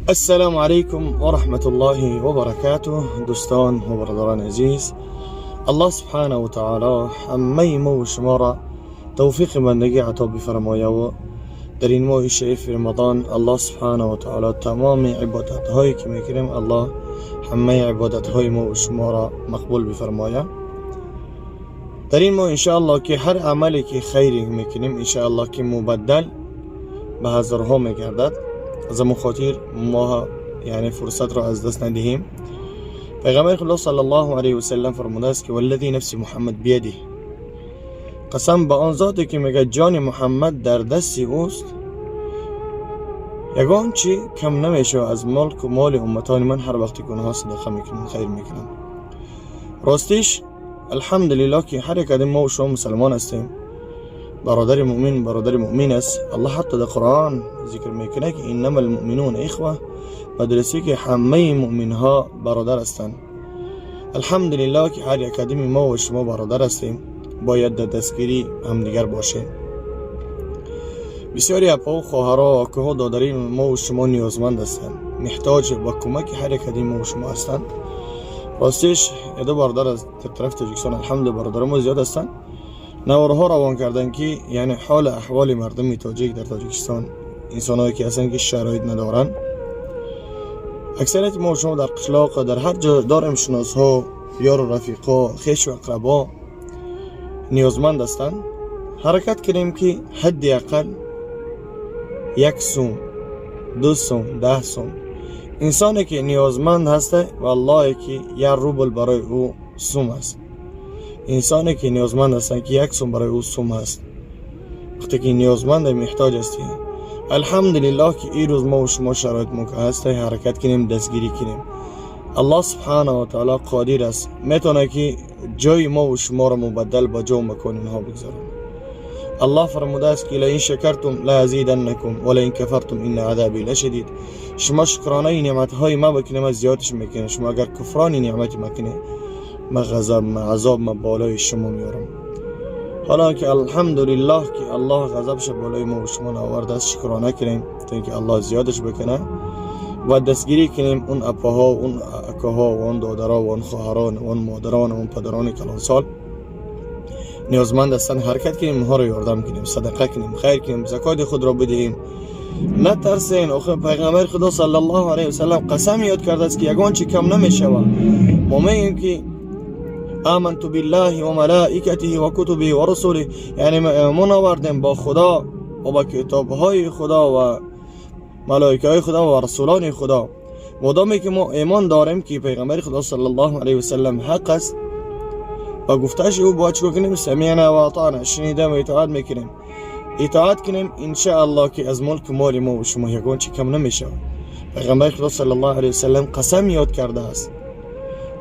السلام علیکم و رحمت الله و برکاته. دوستان و برادران عزیز، الله سبحانه و تعالی همه ما و شما را توفیق بندگی عطا بفرمایه و در این ماه شریف رمضان الله سبحانه و تعالی تمام عبادت هایی که میکنیم، الله همه عبادت های ما و شما را مقبول بفرمایه. در این ماه انشاءالله که هر عملی که خیری میکنیم، انشاءالله که مبدل به هزارها میگردد. از همون خاطر ما یعنی فرصت را از دست ندهیم. پیغمبر خدا صلی الله علیه و سلم فرموده است که والذی نفس محمد بیده، قسم به آن ذاتی که میگه جان محمد در دست اوست، یگان چی کم نمیشه از ملک و مال امتان من هر وقتی که اونها صدقه میکنن، خیر میکنن. راستیش الحمدلله که هر یک ما و شما مسلمان هستیم. برادر مؤمن برادر مؤمن است. الله حتی در قرآن ذکر میکنه که انما المؤمنون اخوه، به که همه مؤمن ها برادر هستند. الحمدلله که هر یک ما و شما برادر هستیم، باید در دستگیری همدیگر باشیم. بسیاری اپا و خواهرها، اکوها، دادری ما و شما نیازمند هستند، محتاج با کمک هر یک ما و شما هستند. راستش دو برادر از طرف تاجیکستان، الحمدلله برادر ما زیاد هستند، نوارها روان کردن که یعنی حال احوال مردم تاجیک در تاجیکستان، انسانهایی که هستن که شرایط ندارن. اکثریت ما شما در قشلاق، در هر جا داریم شناس ها، یار و رفیقا، خویش و اقربا نیازمند هستند. حرکت کنیم که حداقل 1 سوم، 2 سوم، 10 سوم، انسانی که نیازمند هسته، والله که 1 روبل برای او سوم است. انسانی که نیازمند هستن که 1 سوم برای او سوم است. وقتی که نیازمند، محتاج هستی، الحمدلله که این روز ما و شما شرایط ما که هست، حرکت کنیم، دستگیری کنیم. الله سبحانه و تعالی قادر است، میتونه که جای ما و شما را مبدل با جا و مکان اینها بگذارد. الله فرموده است که لئن شکرتم لازیدنکم ولئن کفرتم ان عذابی لشدید. شما شکرانه نعمت های ما بکنیم، ما زیادش میکنیم. شما اگر کفران نعمت ما کنید، ما غضب، ما عذاب ما بالای شما میارم. حالا که الحمدلله که الله غضبش بالای ما و شما نآورده است، شکرانه کنیم تا اینکه الله زیادش بکنه و دستگیری کنیم اون اپاها، اون اکاها و اون دادرها و اون خواهران و اون مادران و اون پدران کلانسال نیازمند هستند. حرکت کنیم، اونها رو یاردم کنیم، صدقه کنیم، خیر کنیم، زکات خود را بدهیم. نترسین. آخه پیغمبر خدا صلی الله علیه وسلم قسم یاد کرده است که یگان چی کم نمیشود. ما میگیم که آمنت بالله و ملائکته و کتبه و رسوله، یعنی ما ایمان آوردیم با خدا و با کتاب های خدا و ملائکه های خدا و رسولان خدا. مادامی که ما ایمان داریم که پیغمبر خدا صلی الله علیه وسلم حق است و گفتهش او، باید چیکار کنیم؟ سمعنا و اطعنا، شنیدم و اطاعت میکنیم. اطاعت کنیم، ان الله که از ملک مال ما و شما یگان چی کم نمیشه. پیغمبر خدا صلی الله علیه وسلم قسم یاد کرده است.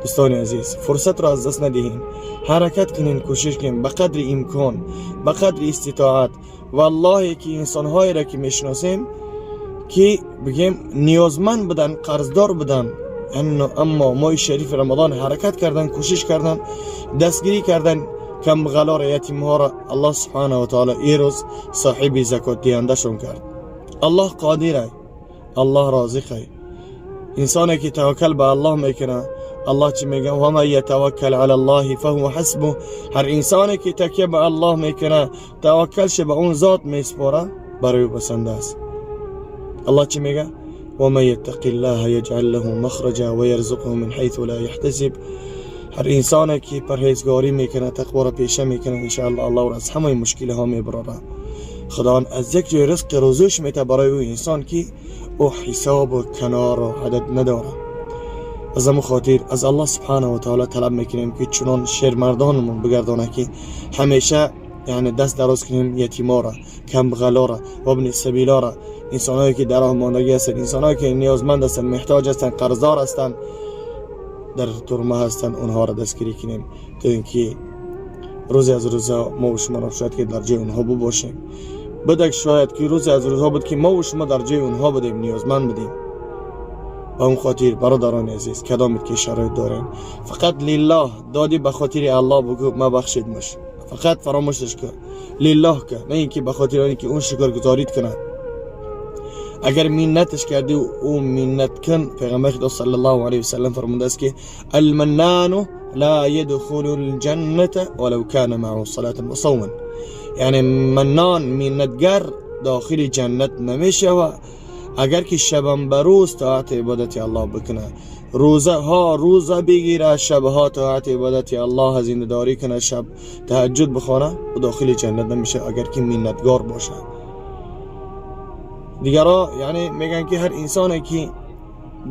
دوستان عزیز، فرصت را از دست ندهیم. حرکت کنین، کوشش کنیم به قدر امکان، به قدر استطاعت. والله که انسانهایی را که میشناسیم که بگیم نیازمند بودن، قرضدار بودن، اما ماه شریف رمضان حرکت کردن، کوشش کردن، دستگیری کردن کم بغلا را، یتیم ها را. الله سبحانه و تعالی ای روز صاحب زکات دهنده شون کرد. الله قادره، الله رازقه. انسانی که توکل به الله میکنه، الله چی میگه؟ و من یتوکل علی الله فهو حسبه. هر انسانی که تکیه به الله میکنه، توکلش به اون ذات میسپاره، برای او بسنده است. الله چی میگه؟ و من یتق الله یجعل له مخرجا و یرزقه من حیث لا یحتسب. هر انسانی که پرهیزگاری میکنه، تقوا را پیشه میکنه، انشاءالله الله را از همه مشکل ها میبراره. خداوند از یک جای رزق روزش میته برای او انسان که او حساب و کنار و عدد نداره. از همون خاطر از الله سبحانه و تعالی طلب میکنیم که چنان شیرمردانمون بگردانه که همیشه یعنی دست دراز کنیم یتیما را، کم بغلا را و ابن سبیلا را، انسانهایی که در راه ماندگی هستند، انسانهایی که نیازمند هستند، محتاج هستند، قرضدار هستند، در ترمه هستند، اونها را دستگیری کنیم تا اینکه روزی از روزها ما و شما را شاید که در جای اونها باشیم. بدک شاید که روزی از روزها بود که ما و شما در جای اونها بودیم، نیازمند بودیم. به اون خاطر برادران عزیز، کدامید که شرایط دارین، فقط لله دادی، به خاطر الله بگو ما بخشید مش، فقط فراموشش کن، لله که، نه اینکه به خاطر اینکه اون شکر گذارید کنه. اگر منتش کردی او منت کن. پیغمبر خدا صلی الله علیه و سلم فرموده است که المنان لا يدخل الجنة ولو كان معه صلاة و صوم. یعنی منان، منتگر داخل جنت نمیشه و اگر که شبم بروز طاعت عبادت الله بکنه، روزه ها روزه بگیره، شبها طاعت عبادت الله زنده داری کنه، شب تهجد بخونه، و داخل جنت نمیشه اگر که منتگار باشه. دیگرا یعنی میگن که هر انسانی که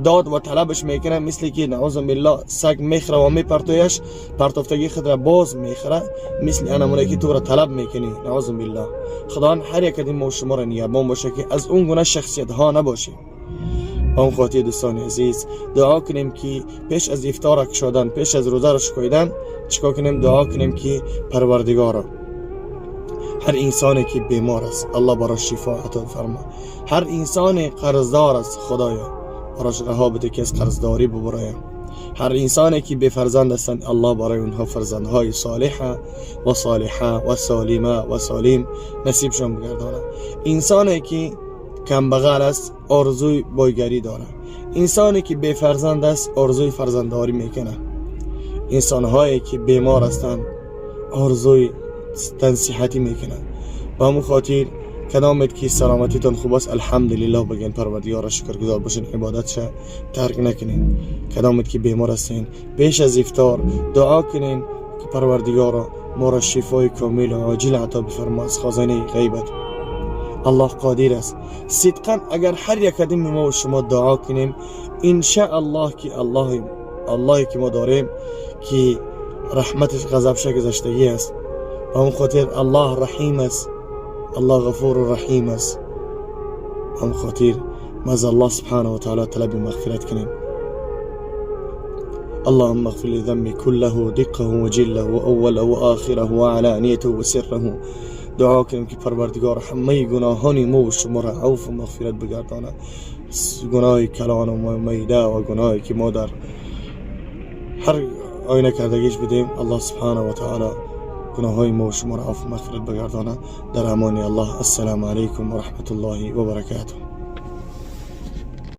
داد و طلبش میکنه، مثل که نعوذ بالله سگ میخره و میپرتویش، پرتافتگی خود را باز میخره، مثل انمونه که تو را طلب میکنی، نعوذ بالله. خداوند هر یک از ما شما را نگهبان باشه که از اون گونه شخصیت ها نباشیم. به اون خاطر دوستان عزیز، دعا کنیم که پیش از افطار کشادن، پیش از روزه را شکایدن، چیکار کنیم؟ دعا کنیم که پروردگارا، هر انسانی که بیمار است، الله براش شفا عطا فرما. هر انسانی قرضدار است، خدایا براش رها بده که از قرضداری ببرایم. هر انسانی که بی فرزند هستند، الله برای اونها فرزندهای صالحه و صالحه و سالمه و سالم نصیبشان بگردانه. انسانی که کم بغل است، آرزوی بایگری داره. انسانی که بی فرزند است، آرزوی فرزندداری میکنه. انسانهایی که بیمار هستند، آرزوی تنصیحتی میکنه. به همون خاطر کدامت که سلامتیتان خوب است، الحمدلله بگین، پروردگار شکرگزار باشین، عبادت ترک نکنین. کدامت که بیمار هستین، پیش از افطار دعا کنین که پروردگارا ما را شفای کامل و عاجل عطا بفرما از خزانه غیبت. الله قادر است. صدقا اگر هر یک از ما و شما دعا کنیم، ان الله که الله اللهی که ما داریم که رحمتش غضبش گذشتگی است. به اون خاطر الله رحیم است، الله غفور و رحیم است. به اون خاطر ما از الله سبحانه و تعالی طلب مغفرت کنیم. اللهم اغفر لذنبي كله، دقه وجله وأوله وآخره وعلانيته وسره. دعا کنیم که پروردگار همه گناهان ما و شما را عفو و مغفرت بگردانه، گناه کلان و میده و گناهی که ما در هر آینه کردگیش بدیم. الله سبحانه و تعالی گناه ما و شما را عفو و مغفرت بگردانه. در امان الله. السلام علیکم و رحمت الله و برکاته.